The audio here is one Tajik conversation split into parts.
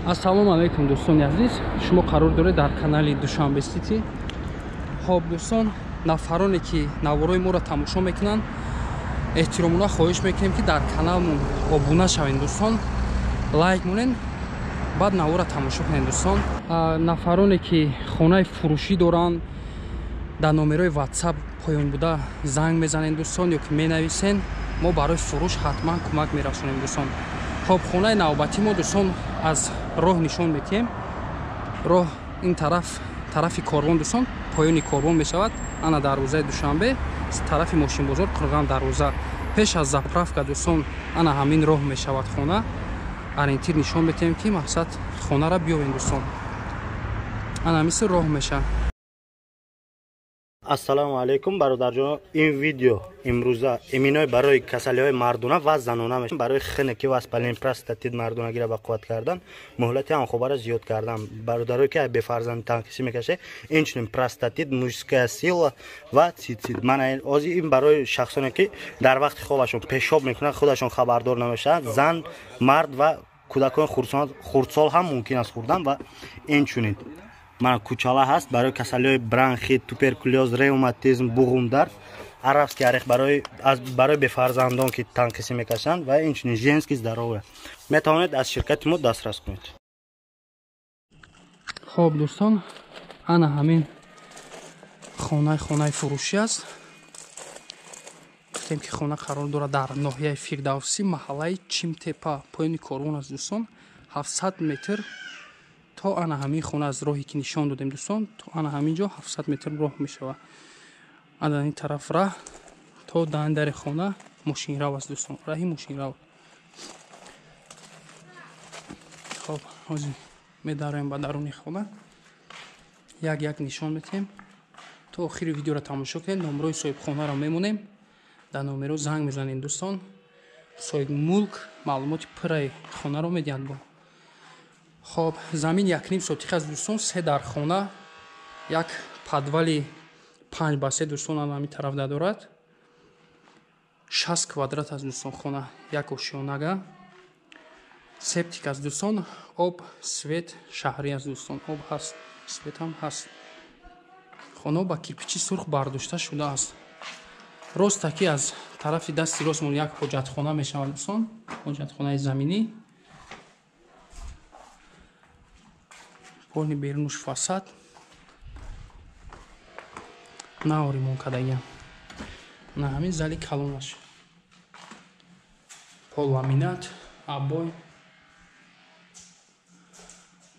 Ассалому алайкум дӯстони азиз, шумо қарор доред дар канали Душанбе Сити. Хоб дӯстон, нафароне ки наворои моро тамошо мекунанд, эҳтиромона хоҳиш мекунем ки дар каналмон обуна шавед дӯстон, лайк монед, баъд навора тамошо кунед дӯстон. Нафароне ки хонаи фурӯшӣ доранд, дар номерои WhatsApp поён буда занг мезанед дӯстон ё ки менависен, мо барои фурӯш ҳатман кӯмак мерасонем дӯстон. Хоб хонаи навбатӣ мо дӯстон аз роҳ нишон медиҳем. Роҳ ин тараф тарафи корвон дӯстон, поёни корвон мешавад. Ана дарвозаи Душанбе, тарафи мошинбозор Қурған дарвоза. Пеш аз заправка дӯстон ана ҳамин роҳ мешавад хона. Ориентир нишон медиҳем ки мақсад хонаро биёвем дӯстон. Ана мисли роҳ мешавад. Ассалому алайкум бародарҷон, ин видео имрӯза иминой барои касалиҳои мардона ва занона мешавад. Барои хунукӣ ва воспаление простатит мардонагиро ба қувват кардан, муҳлати ҳамхобаро зиёд кардан. Бародарое ки бефарзанд танқисӣ мекашед, инчунин простатит, мужская сила ва цицит. Мана ози ин барои шахсоне ки дар вақти хобашон пешоб мекунанд, худашон хабардор намешаванд, зан, мард ва кӯдакони хурдсол ҳам мумкин аст хӯрдан. Ва инчунин мана кучала ҳаст барои касалиҳои бронхит, туберкулёз, ревматизм, буғумдард, арабский орех барои бефарзандон ки танқисӣ мекашанд ва инчунин женский здоровье. Метавонед аз ширкати мо дастрас кунед. Хоб дӯстон, ана ҳамин хонаи фурӯшӣ аст. Гуфтем ки хона қарор дорад дар ноҳияи Фирдавсӣ, маҳаллаи Чимтепа, поёни корвон аст дӯстон. 700 метр то ана ҳамин хона аз роҳе ки нишон додем дӯстон, то ана ҳамин ҷо 700 метр роҳ мешавад. Ана ин тараф раҳ то дари хона мошинрав аст дӯстон, раҳи мошинрав. Хоб ҳозир медароем ба даруни хона, як як нишон медиҳем. То охири видеоро тамошо кунед. Номерои соҳибхонаро мемонем, дар номеро занг мезанем дӯстон. Соҳибмулк маълумоти пурраи хонаро медиҳанд бо. Хоб замин 1.5 сотих аст дӯстон, 3 дар хона, як подвали 5 ба 3 дӯстон ана ҳамин тараф дорад. 60 квадрат аст дӯстон хона, як ошёнага, септик аст дӯстон, об, свет шаҳрӣ аст дӯстон, об ҳаст, свет ҳам ҳаст. Хона ба кирпичи сурх бардошта шудааст. Ростаки аз тарафи дасти ростмон як ҳоҷатхона мешавад дӯстон, ҳоҷатхонаи заминӣ. Полни берунуш фасад наоримон кадагиам. На ҳамин зали калонаш, пол ламинат, обой,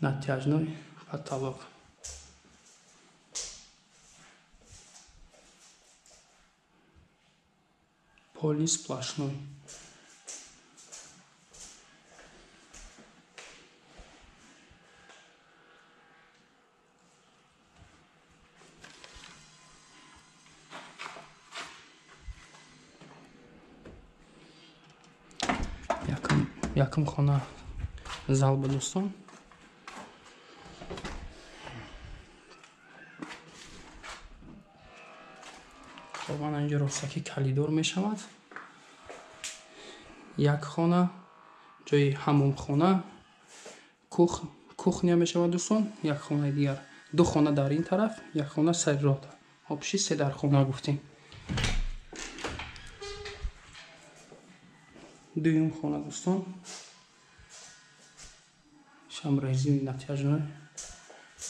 натяжной потолок. Поли сплошной. Якум хона зал ба дӯстон. Хоб ана инҷо ростаки калидор мешавад. Як хона, ҷои ҳамомхона, кухня мешавад дӯстон, як хонаи дигар. Ду хона дар ин тараф, як хона сари роҳ. Обши 3 дар хона гуфтем. Дуюм хона дӯстон, шамрезини натяжной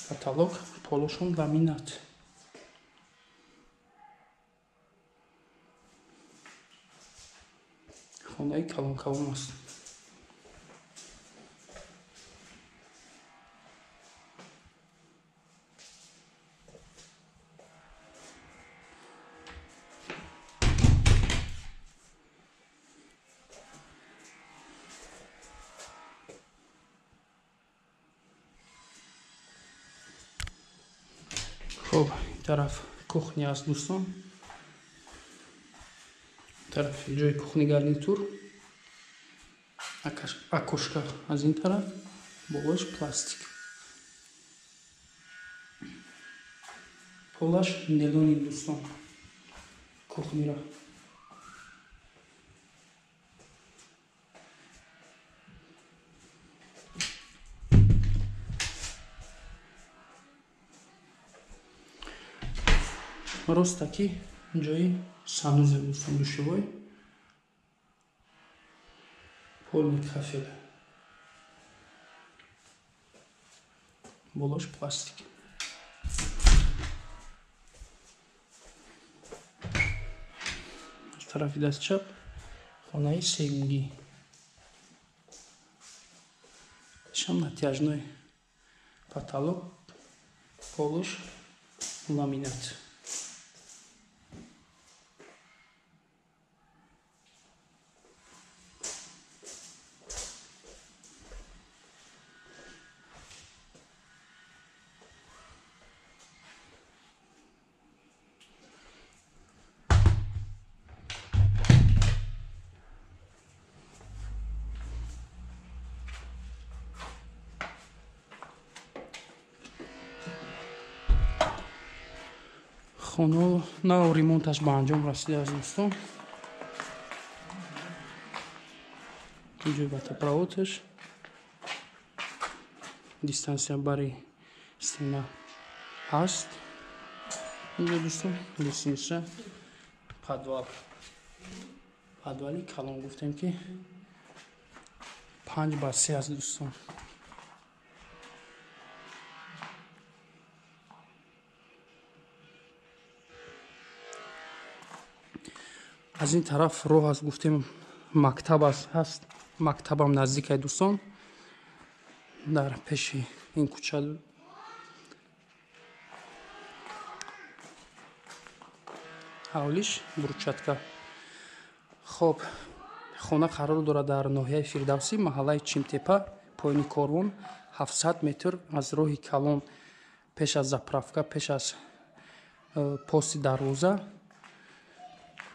потолок, полошон ламинат. Хонаи калон калон аст. Хоб ин тараф кухня аст дӯстон, тарафи ҷои кухни гарнитур, окошка аз ин тараф, болош пластик, полаш нелони дӯстон кухнира. Ростаки ҷои санузел дӯстон, душевой, полный кафел, болош пластик. Аз тарафи даст чап хонаи сегугӣ, шам натяжной потолок, полуш ламинат. Хона нав ремонташ ба анҷом расидааст дӯстон. Инҷои водопроводаш, дистанция бари стена ҳаст. Инҷо дӯстон лестница, подвал, подвали калон гуфтем ки 5 ба 3 аст дӯстон. Аз ин тараф роҳ аст, гуфтем мактаб аст, ҳаст, мактабам наздикай дӯстон, дар пеши ин кӯча. Ҳавлиш брусчатка. Хоб, хона қарор дорад дар ноҳияи Фирдавсӣ, маҳаллаи Чимтепа, поёни корвон, 700 метр аз роҳи калон, пеш аз заправка, пеш аз пости дарвоза,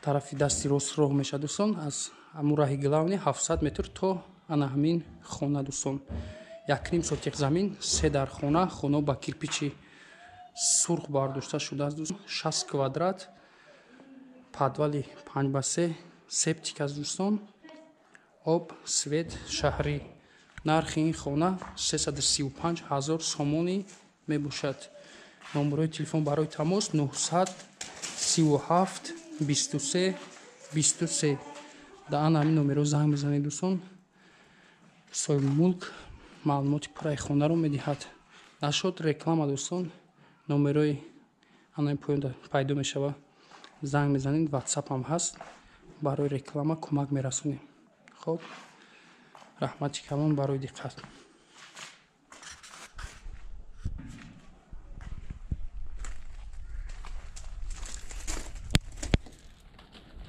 тарафи дасти рост роҳ мешавад дӯстон. Аз ҳамун раҳи главни 700 метр то ана ҳамин хона дӯстон. 1,5 сотих замин, 3 дар хона, хона ба кирпичи сурх бардошта шудааст дӯстон. 60 квадрат, подвали 5 ба 3, септик аст дӯстон, об, свет шаҳрӣ. Нархи ин хона 335 000 сомонӣ мебошад. Номерои телефон барои тамос 937 23 23. Дар ана ҳамин номеро занг мезанед дӯстон. Соҳибмулк маълумоти пурраи хонаро медиҳад. Нашуд реклама дӯстон, номерои ана поён пайдо мешавад. Занг мезанед, WhatsApp ҳам ҳаст, барои реклама кӯмак мерасонем. Хоб, раҳмати калон барои диққат.